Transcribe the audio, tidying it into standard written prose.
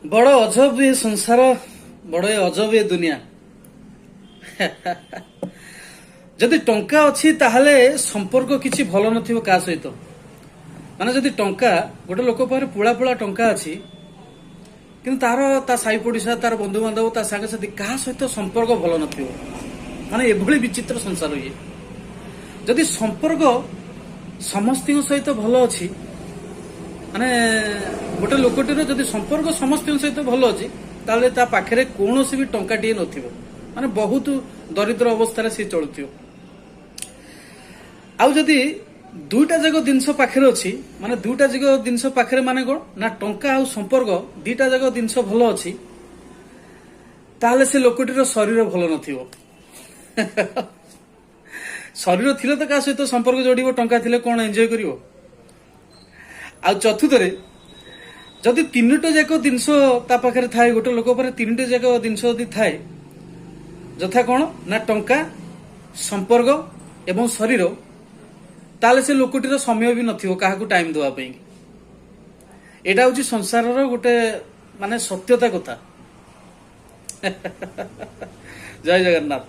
ବଡ଼ ଅଜବ ଏ ସଂସାର, ବଡ଼ ଏ ଅଜବ ଏ ଦୁନିଆ। ଯଦି ଟଙ୍କା ଅଛି ତାହେଲେ ସମ୍ପର୍କ କିଛି ଭଲ ନଥିବ କାହା ସହିତ। ମାନେ ଯଦି ଟଙ୍କା ଗୋଟେ ଲୋକ ପାଖରେ ପୁଳା ପୁଳା ଟଙ୍କା ଅଛି, କିନ୍ତୁ ତାର ତା ସାହି ପଡ଼ିଶା, ତାର ବନ୍ଧୁବାନ୍ଧବ, ତା ସାଙ୍ଗସାଥି କାହା ସହିତ ସମ୍ପର୍କ ଭଲ ନଥିବ। ମାନେ ଏଭଳି ବିଚିତ୍ର ସଂସାର ଇଏ। ଯଦି ସମ୍ପର୍କ ସମସ୍ତଙ୍କ ସହିତ ଭଲ ଅଛି, ମାନେ ଗୋଟେ ଲୋକଟିର ଯଦି ସମ୍ପର୍କ ସମସ୍ତଙ୍କ ସହିତ ଭଲ ଅଛି, ତାହେଲେ ତା ପାଖରେ କୌଣସି ବି ଟଙ୍କାଟିଏ ନଥିବ, ମାନେ ବହୁତ ଦରିଦ୍ର ଅବସ୍ଥାରେ ସିଏ ଚଳୁଥିବ। ଆଉ ଯଦି ଦୁଇଟା ଯାକ ଜିନିଷ ପାଖରେ ଅଛି, ମାନେ ଦୁଇଟା ଯାକ ଜିନିଷ ପାଖରେ ମାନେ କଣ ନା ଟଙ୍କା ଆଉ ସମ୍ପର୍କ ଦିଟା ଯାକ ଜିନିଷ ଭଲ ଅଛି, ତାହେଲେ ସେ ଲୋକଟିର ଶରୀର ଭଲ ନଥିବ। ଶରୀର ଥିଲେ ତ କାହା ସହିତ ସମ୍ପର୍କ ଯୋଡ଼ିବ, ଟଙ୍କା ଥିଲେ କଣ ଏନ୍ଜୟ କରିବ? ଆଉ ଚତୁର୍ଥରେ ଯଦି ତିନିଟା ଯାକ ଜିନିଷ ତା ପାଖରେ ଥାଏ, ଗୋଟେ ଲୋକ ପାଖରେ ତିନିଟା ଯାକ ଜିନିଷ ଯଦି ଥାଏ, ଯଥା କଣ ନା ଟଙ୍କା, ସମ୍ପର୍କ ଏବଂ ଶରୀର, ତାହେଲେ ସେ ଲୋକଟିର ସମୟ ବି ନଥିବ କାହାକୁ ଟାଇମ ଦେବା ପାଇଁ। ଏଇଟା ହଉଛି ସଂସାରର ଗୋଟେ ମାନେ ସତ୍ୟତା କଥା। ଜୟ ଜଗନ୍ନାଥ।